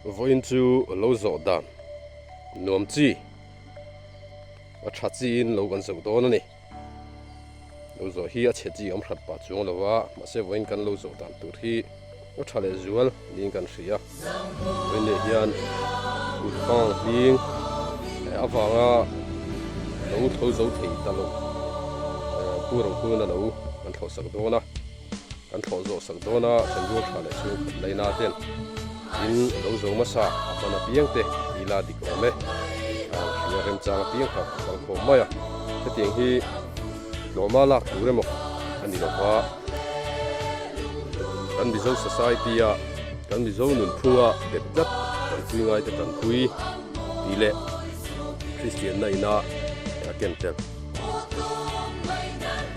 Vawiin chu lo zawh dan nuam chi a tha chiin lo kan zoh dawn a ni. Lo zawh hi a chhe chi awm hrat pah chuang lo a, mahse vawiin kan lo zawh dan tur hi a tha leh zual niin kan hria. Vawiin leh hian kut pang hling avanga lo thlo zo thei ta lo Pu Rohuna lo kan thlawhsak dawn a. Kan thlawh zawh sak dawn a, Thenrual tha leh chhung khat laina ten in lo zo hmasa a hman apiang te ila dik awm e. A hria remchang apiang kha kan khawm mai a, hetiang hi tlawma lak tur emaw a ni lova, kan Mizo society a kan Mizo nunphunga bet tlat tanpui ngaite tanpui tih leh Kristianna ina a ken tel.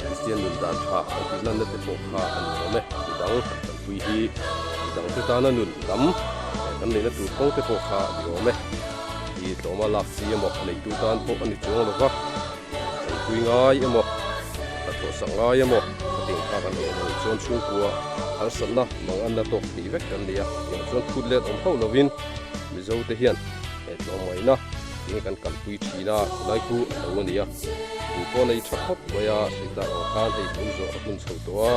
Kristian nun dan tha an tih lanna te pawh kha a ni awm e. Midang tanpui hi midang te tana nun tam kan neihna tur kawng te pawh kha a ni awm e. Hi tlawma lak chi emaw neitu tan pawh a ni chuang lo va, tanpui ngai emaw, hnathawh sak ngai emaw khatiang kha kan awm a nih chuan chhungkua harsatna manganna tawk thei vek kan nei a. Tiang chuan phut let awm hauh lovin Mizo te hian he tlawmngaihna tinge kan kalpui thin a, lai khu a lo a ni a, tu pawh nei tha khawp mai a, sawi tak ang khan hei tun zawh a hun chho tawh a,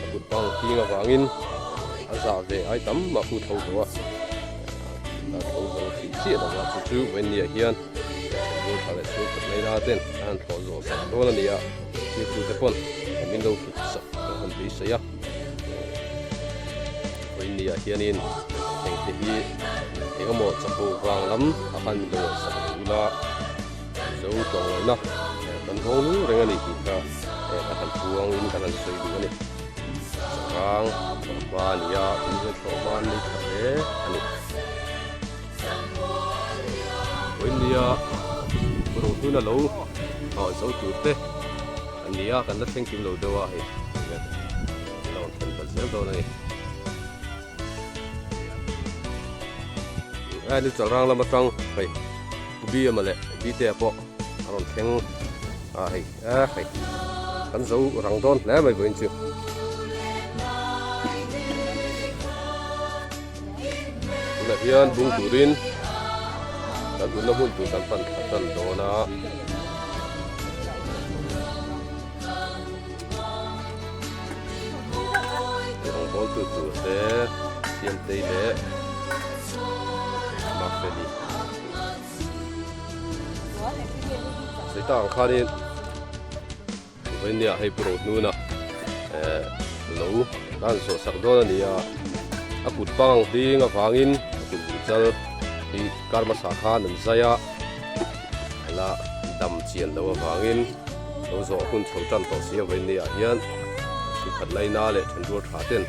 a kut bang hing avangin a zah ve ai tam mah khu tho tawh a, a tho zo thih chiah lo a, chu chu Wendy-ah hian thlenbur tha leh chhung khat mai la ten a han thlawh zawh sak dawn a ni a, thiltute pawn min lo hlut sak kan han beisei a. Vawinia hianin engte hi engemaw chapo vang lam a khan min lo ngaihsak lo ula, Mizo tlawmngaihna kan vawng lu reng a ni tih kha ka han puangin kan han sawi duh a ni. Chawrang thlawhhma a ni a, tun hian thlawhhma an nei tha hle a ni. Vawinia Rohnuna lo zo tur te an ni a, kan la thleng kim lo deuh a hei. A rawn thlen ta zel dawn a ni. A ni chalrang lam atang hei Pu Biama leh Bitea pawh a rawn thleng a hei a hei kan zo rang dawn hle mai vawiin chu. Tunah hian bung turin kan unna hmun tur kan pan thla tan dawn a. Rawngbawl tu tur te Siamtei leh Mafeli Sawi tak ang khanin Vawinia hei Pu Rohnuna eh lo kan zawh sak dawn a ni a, a kut pang hling avangin a kut buhchal hi kar hmasa khan an zai a, la dam chian loh avangin lo zawh hun chho tan tawh si a vawiin ah hian sukhat laina leh thenrual tha ten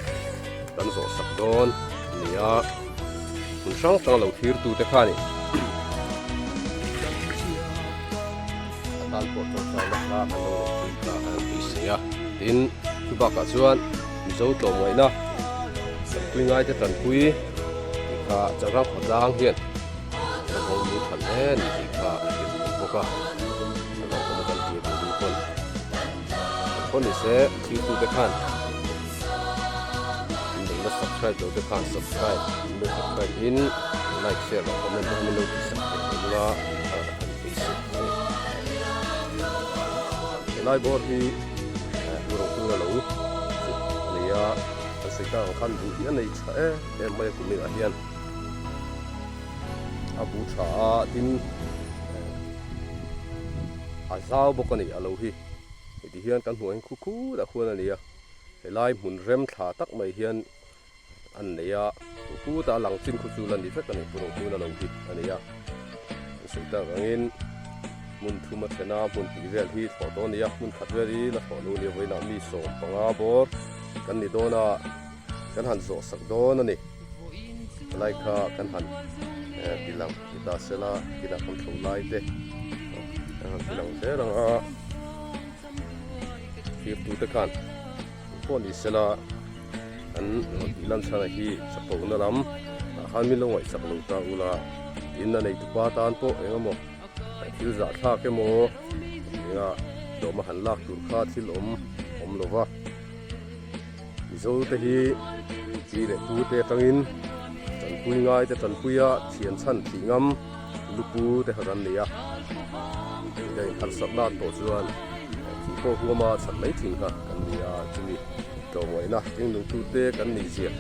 kan zawh sak dawn a ni a, hmun hrang hrang lo thlir tu te kha ni. A tan pawh tawngtai na kha kan lo neih pui kha an beisei a, tin chu bakah chuan Mizo tlawmngaihna tanpui ngaite tanpui tih kha Chalrang khawtlang hian Ka kawng lu tha hle ni tih kha a hrilh thei bawk a, a lo awm kan tir duh duh pawn kan pawn ni se thiltute khan in lo la subscribe lo te khan subscribe in lo subscribe in like share leh comment te min lo tih sak thei lo bula a han beisei a ni. Helai bawr hi Urangpuna lo chu a ni a, kan sawi tak ang khan buh hi a nei tha em em mai a kuminah hian. A bu tha a tin a zau bawk a ni a lo hi heti hian kan hmuh ang khu khut ah khuan a ni a helai hmun rem thla tak mai hian an nei a khu khut a lang chin khu chu la ni vek a ni purung tun a lo hi a ni a an sawi tak angin hmun thum a then a hmun hnih vel hi thlawh dawn a ni a hmun khat vel hi la thlawh lo a ni a vawiinah mi 15 bawr kan ni dawn a kan han zawh sak dawn a ni. Helai kha kan han ti lang ti ta sela kinah kan tho lai te kan han ti lang zel ang a thirtu te khan pawh ni sela an rawn tih lan chhan hi chapona lam ah khan min lo ngaihsak lo ta ula tin a neitupa tan pawh eng emaw thil zahthlak emaw enga hlawm a han lak tur kha thil awm awm lo va. Mizo te hi chi leh pu te atangin Tanpui ngai te tanpuia thian chhan thih ngam lupu te kha kan nei a. Hei harsatna an tawh chuan thih pawh huama chhan mai thin kha kan ni a, chumi tlawmngaihna ringnungtu te kan nih zia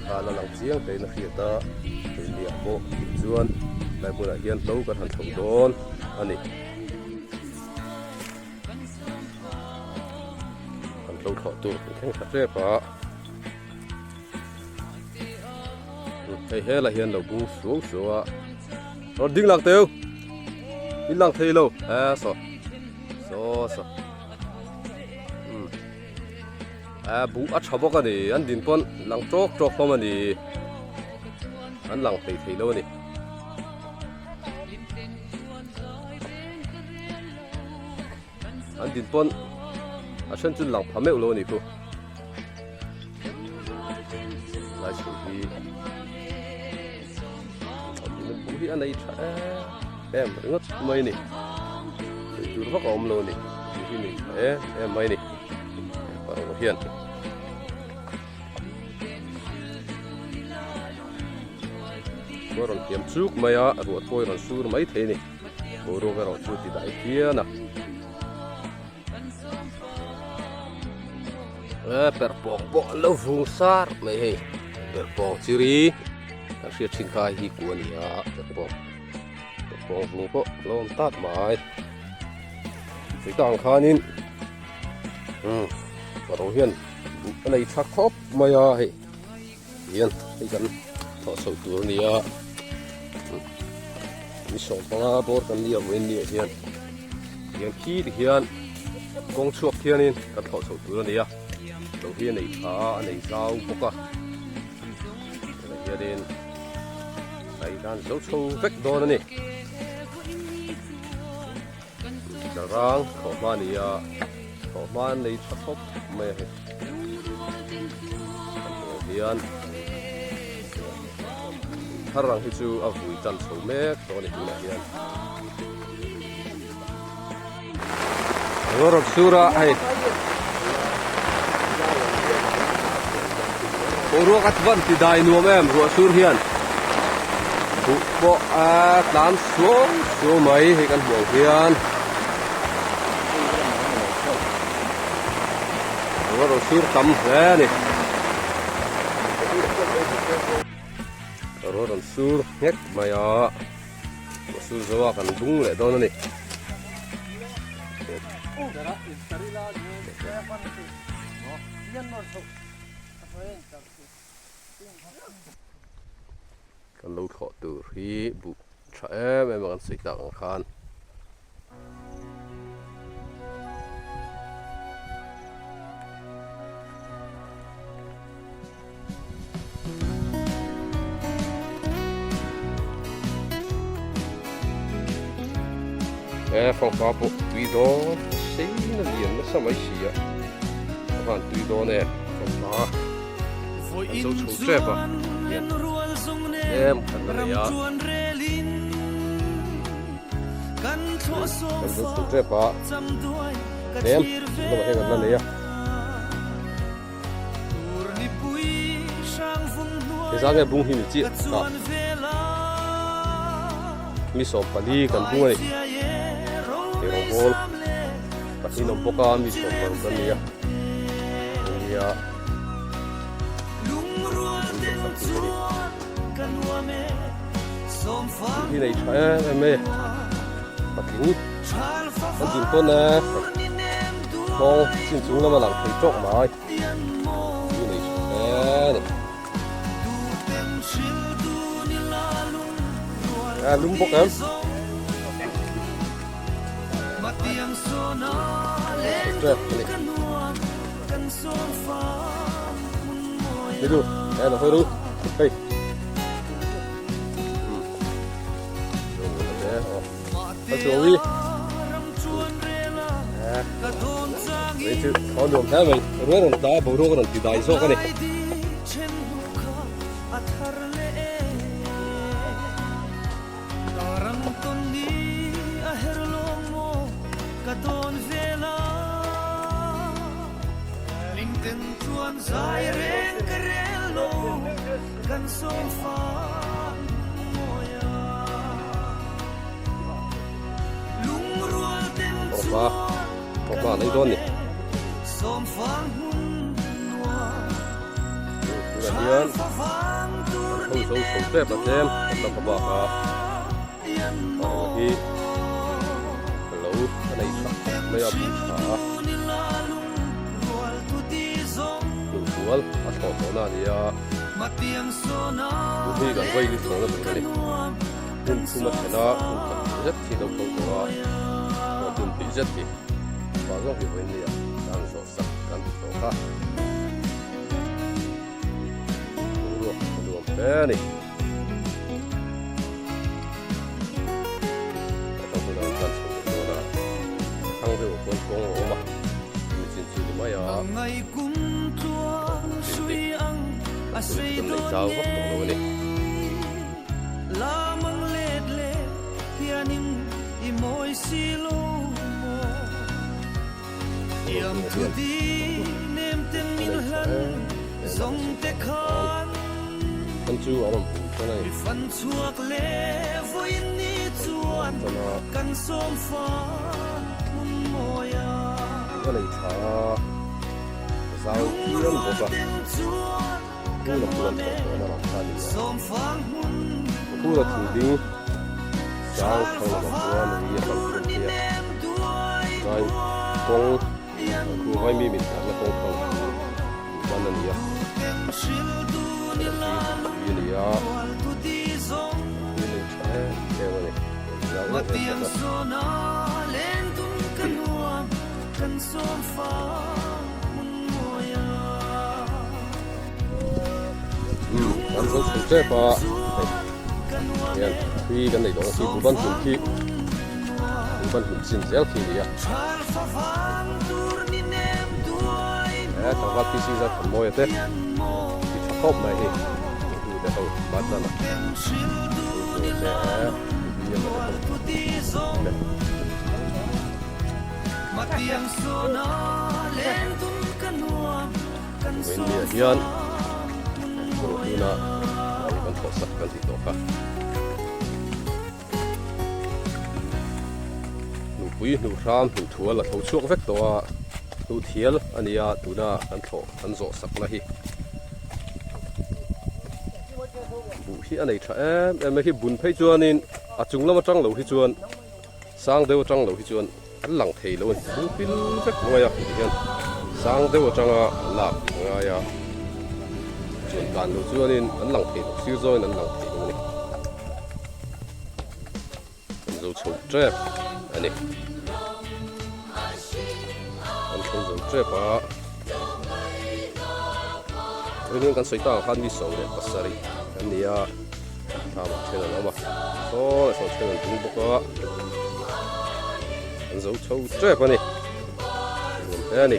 kha la lang chiang tein a hriat a, keiniah pawh chuan helai hmunah hian hlo kan han thlo dawn a ni. Kan hlo thlawh tur kan thleng tha tep a. Hei helah hian lo bung suau suau a rawn ding lang teu in lang thei lo e saw saw saw um a buh a tha bawk a ni an din pawn lang tawk tawk hlawm a ni an lang thei thei lo a ni. An din pawn a then chu lang pha meuh lo a ni khu. Lai chho hi buh hi a nei tha em em ringawt mai a ni. Ei tur vak a awm lo a ni. Buh hi nei tha em em mai a ni. Paro hian. Khua rawn hliam chuk mai a, ruah thawi rawn sur mai thei a ni. Boruak erawh chu ti dai phian a. E perhpawng pawh an lo vung sar mai hei. Perhpawng chiri kan hriat thin kha hi ku a ni a perhpawng. Perhpawng vung pawh a lo awm tat mai. Chutah ang khanin umm paro hian a nei tha khawp mai a hei. Hian hei kan thawh chho tur a ni a mi sawm panga bawr kan ni a vawiin ni ah hian hian khi ti hian kawng chhuak khianin kan thawh chho tur a ni a lo hi a nei tha a a nei zau bawk a tunah hianin a inlan zo chho vek dawn a ni tlarang thawhhma a ni a thawhhma an nei tha khawp mai a hei. Hian thar ang hi chu a vui tan chho mek tawh a ni tunah hian. Rawt rawt sur a hei boruak a van ti dai nuam em ruah sur hian buh pawh a tlan suau suau mai hei kan hmuh ang hian. Ruah rawn sur tam hle a ni. Ruah rawn sur nghek mai a, ruah sur zo a kan bung leh dawn a ni. Kan lo thlawh tur hi buh tha em em a kan sawi tak ang khan. E fangpa pawh tui dawn sei na lian nasa mai si a a van tui dawn e fangpa an zo chho tep a hian em khat la nei a. Kan zo chho tep a tlem lamah hian kan la nei a. Hezah nge bung hi ni chiah ta mi 14 kan bung a ni ei rawng bawl pahnih an awm bawk a mi 16 kan ni a nia hi nei tha em em mai patling kan din pawn e nghawng chin chung lama lang thei tawk mai hi nei tha e ni a lum bawk em Đi du, đây là hơi du. Hey. Hei chu a nuam hle mai rual rawn tla a boruak a rawn ti dai zawk a ni. Thlawhhma thlawhhma a nei dawn a ni. Tunah hian an ho zo chho tep a tlem kan la hma bak a a rawng hi lo a nei tha khawp mai a buk tha a hnuhsual a thlawh tawhna a ni a tun hi kan vawi ni thlawhna tur a ni hmun thum a then a hmun khat zet hi lo tho tawh a thlawh hmun tih zet hi vah zawk hi vawiin nia kan zawh sak kan ti tawh kha boruak a nuam hle a ni. A tang hunah an tlan chho leh dawn a, thlang deuh ah khuan kawng a awm a, chumi chin chu ni mai a, chin te tui chu kan nei zau vak tawh lo a ni. Kan chu a rawn pui tan a ni. A nei tha a, zau phian bawk a. Khula puan tawh tawhna lam kha a ni a. Khula thu ding sang thlang lamah chuan ui a kal khum thei a. Vai kawng khu vai mi min tlarna kawng thlang chu luh ban a ni a. Helam hi tui a ni a. Tui nei tha em em a ni. Zau em em bawk a. Kan zo chho tep a hei hian thui kan nei dawn khi buban hmun khi buban hmun chin zel khi a ni a he tlangval PC zat kan mawi a te ti tha khawp mai hei tu te ho batlan a tu te BM a te ho le. Vawiinniah hian tuna lo kan thawh sak kan tih tawh kha. Nupui hnuh hram hnuh thual a tho chhuak vek tawh a, hnuh thial a ni a tuna kan thlawh kan zawh sakna hi. Buh hi a nei tha em em a hi bun phei chuanin a chung lam atang lo hi chuan Sang deuh atang lo hi chuan an lang thei lo a ni. Bung pil vek mai a ti hian sang deuh atanga an lak a ngai a, chuan dan lo chuanin an lang thei lo, sir zawngin an lang thei lo a ni. An zo chho tep a ni. An thleng zo tep a. Ringin kan sawi tak ang khan mi 17 an ni a. Thlamah then an awm a, saw leh saw then an ding bawk a, an zo chho tep a ni, nuam hle a ni.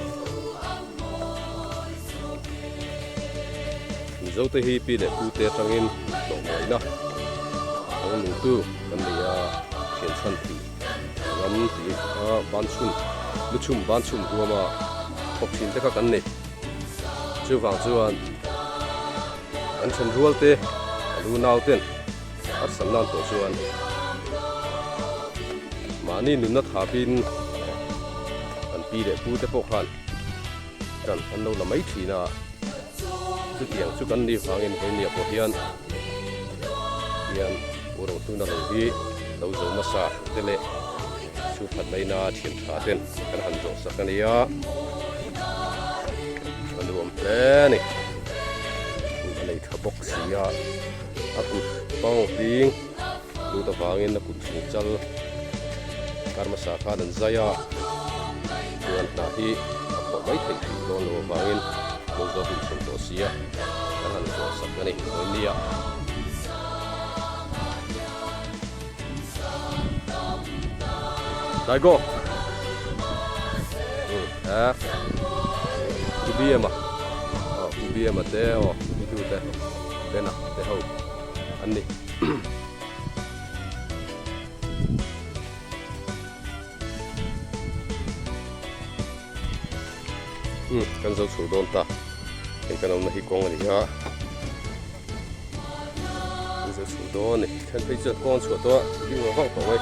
Mizo te hi pi leh pu te atangin hlawhmawina ang nungtu kan nei a, thian chhan tih ram tih a ban chhun lu chhum ban chhum huama thawk thin te kha kan nei. Chuvang chuan. An then rual te, an unau ten harsat nan tawh chuan mahni nunna thapin an pi leh pu te pawh khan ṭan an lo la mai thin a. Chutiang chu kan ni vangin vawinia pawh hian hian u Rohnuna lo hi lo zo hmasa te leh chhuphat laina thian tha ten kan han zawh sak a nia. A nuam hle a ni. A nei tha bawk si a, a kut pang hling lut avangin a kut chung chal kar hmasa khan an zai a, chuan hnah hi a khawh mai theih tih dawn lo avangin lo zawk in chhun tawh si a, kan han zawh sak a ni vawinia. Daigo. Ha. UBM a. Oh, UBM a te oh, itu te. Bena te ho. An ni. Hmm, kan zo chho dawn ta. Hei kan awmna hi kawng a ni a. chho dawn a ni then phei chuan kawng chhuah tawh a ding vang vang tawh mai.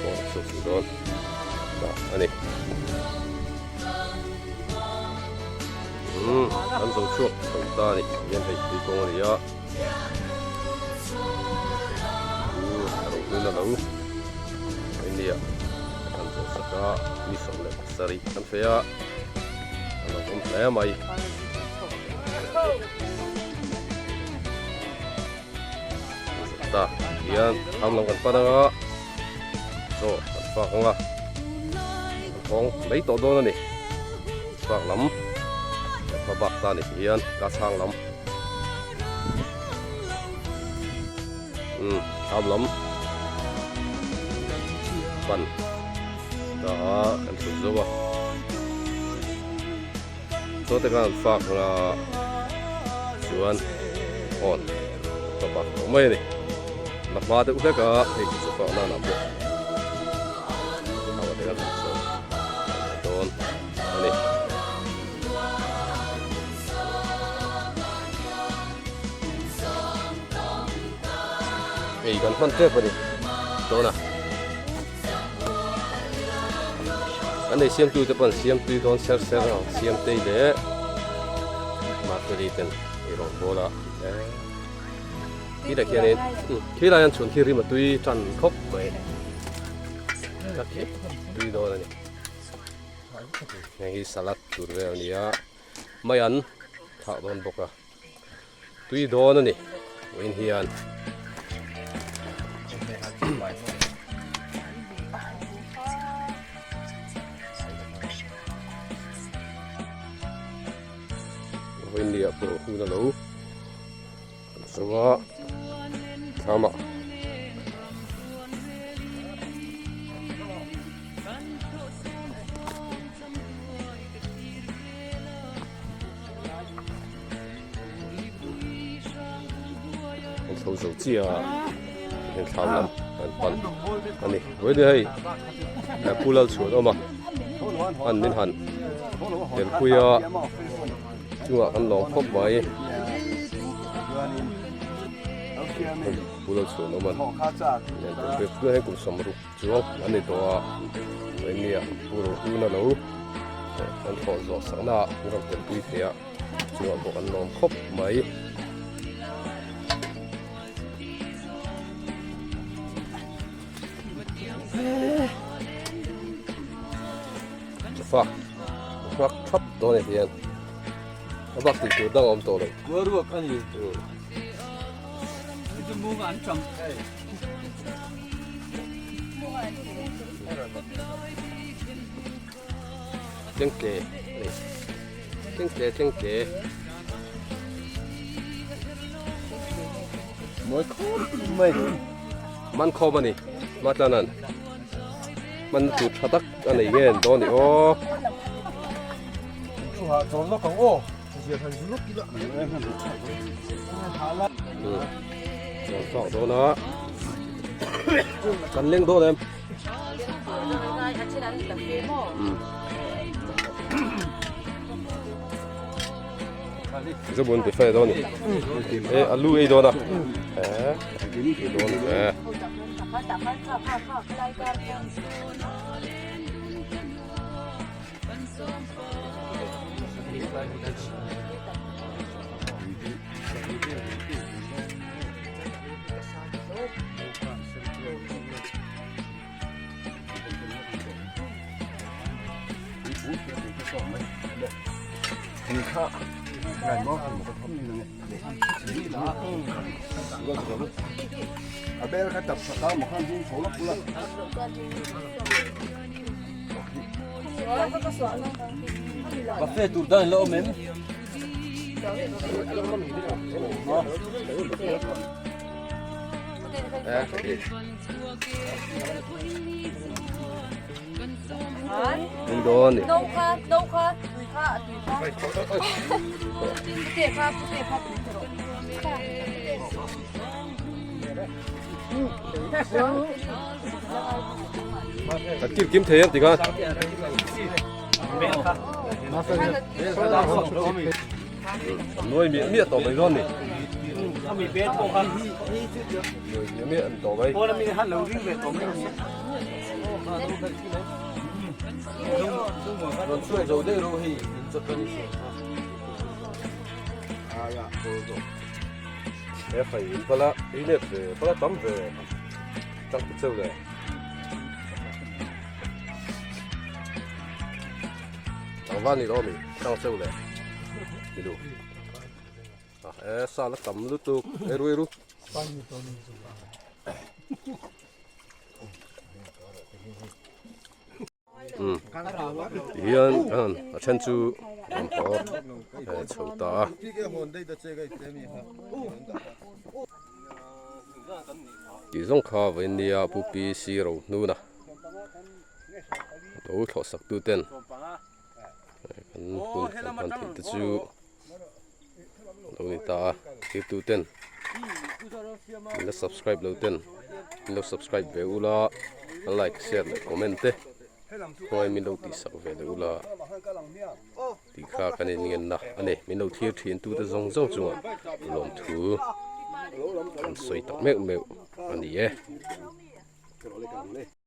Kawng chhuak chho dawn ta a ni. Umm an zo chhuak chho ta a ni hian hei tui kawng a ni a. Umm a ro hun a lo nia an zawh sak a mi 17 kan fei a a lo awm hle mai. Ta hian tham lam kan pan anga chaw kan fak anga kan hawng mai tawh dawn a ni fak lam kan hma bak ta ni hian ka chhang lam umm tham lam pan ta kan chhun zo a Chaw te khan an fak anga chuan hawn ka bak tawh mai a ni. La hma deuh hlek a hei chu chaw fak nan ah pawh awa te khan han chaw dawn a ni. Ei kan hman tep a ni dawn a. An ei siamtu te pawh an siam tui dawn ser ser ang siamtei leh Mafeli ten ei rawn bawl a khilai khianin khilai an chhun khi rim a tui tan khawp mai tak hi tui dawn a ni heng hi salad tur vel a ni a mai an thah dawn bawk a. Tui dawn a ni vawiin hian. Vawiin ni ah pawh hun a lo zo a thlam ah. An chho zo chiah a heng thlam lam an pan a ni vawiin hei pu lal chhuan awm a an min han telpui a chungah kan lawng khawp mai pu lal chhuan awm a heng kum 60 Chuang an ni tawh a, enge pu Rohuna lo an thawh zawh sakna ah an rawn telpui thei a, chungah pawh kan lawm khawp mai. Chafa nghak thap dawn e hian a bak tih tur dang a awm tawh lo. Ruak a ni. An tang. Tlengtle a ni tlengtle tlengtle mawi khawp mai man khawm a ni matlanan man tur tha tak a nei nge an dawn ni aw. Chuan fak dawn a kan leng dawn em Zobun ti fe dawn ni e alu ei dawn a e ei dawn e Cafe tur dan la awm em? Tui dawn ni. A kir kim thei em tikhan. Nuai miah miah tawh mai dawn ni. Nuai miah miah an tawh mai. Rawn chhuak zo daih rawh hei in chawt a ni. He fai in pala ei nep ve pala tam ve chang tu cheu le. Tlangval ni lo mi chang cheu le. Milu. Ah e sa la tam lutuk eru eru. Tihian a then chu an haw chho ta a. Tih zawng kha vawiin nia Pu PC Rohnuna lo thlawh sak tu ten kan hun kan hman theih te chu lo ni ta a thirtu ten min la subscribe lo ten min lo subscribe ve ula a like share leh comment te khawngaih min lo tih sak ve leh ula tih kha kan in ngen na a ni min lo thlir thin tu te zawng zawng chungah lawmthu an sawi tak meuh meuh a ni e.